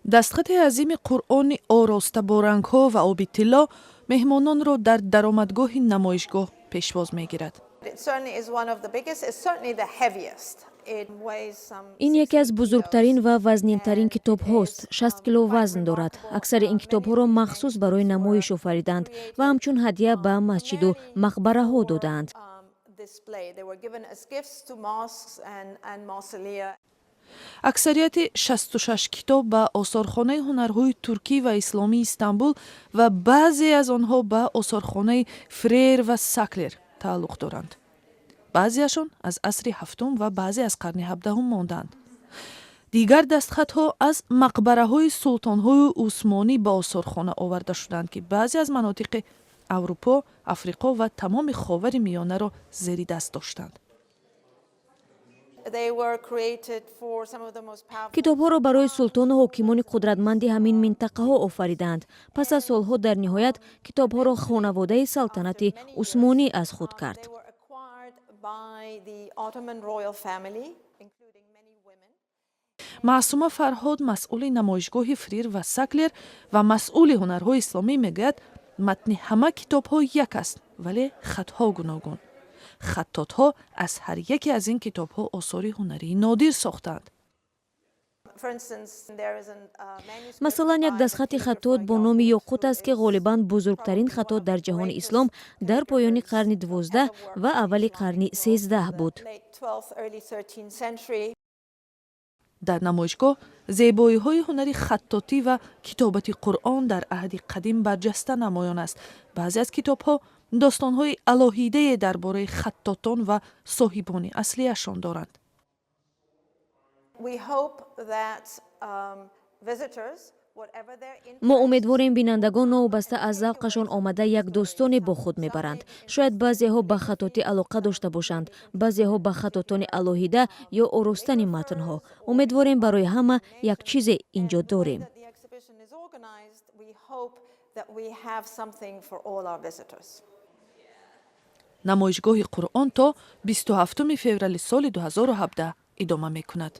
Дастхати азими Қуръони ороста бо рангҳо ва оби тилло меҳмононро дар даромадгоҳи намоишгоҳ пешвоз мегирад. Ин яке аз бузургтарин ва вазнинтарин китобҳост, 60 кило вазн дорад. Аксари ин китобҳоро махсус барои намоиш офаридаанд ва ҳамчун ҳадя ба масҷиду мақбараҳо додаанд. Аксарияти 66 китоб ба осорхонаи ҳунарҳои туркӣ ва исломии Истанбул ва баъзе аз онҳо ба осорхонаи Фрер ва Саклер тааллуқ доранд. Баъзеашон аз асри ҳафтум ва баъзе аз қарни 17-ум мондаанд. Дигар дастхатҳо аз мақбараҳои султонҳои усмонӣ ба осорхона оварда шуданд, ки баъзе аз манотиқи Аврупо, Африқо ва тамоми Ховари Миёнаро зери даст доштанд. Китобҳоро барои султону ҳокимони қудратманди ҳамин минтақаҳо офаридаанд. Пас аз солҳо дар ниҳоят китобҳоро хонаводаи салтанати Усмонӣ аз худ кард. Маъсума Фарҳод, масъули намоишгоҳи Фрир ва Саклер ва масъули ҳунарҳои исломӣ, мегӯяд, матни ҳама китобҳо як аст, вале хатҳо гуногун. Хаттотҳо аз ҳар яке аз ин китобҳо осори ҳунарии нодир сохтаанд. Масалан, як дастхати хаттот бо номи Ёқут аст, ки ғолибан бузургтарин хаттот дар ҷаҳони ислом дар поёни қарни 12 ва аввали қарни 13 буд. Дар намоишгоҳ зебоиҳои ҳунари хаттотӣ ва китобати Қуръон дар аҳди қадим барҷаста намоён аст. Баъзе аз китобҳо достонҳои алоҳидае дар бораи хаттотон ва соҳибони аслиашон доранд. Мо умедворем, бинандагон новобаста аз завқашон омада, як достоне бо худ мебаранд. Шояд баъзеҳо ба хаттотӣ алоқа дошта бошанд, баъзеҳо ба хаттотони алоҳида ё оростани матнҳо. Умедворем, барои ҳама як чизе ин ҷо дорем. Намоишгоҳи Қуръон то 27 феврали соли 2017 идома мекунад.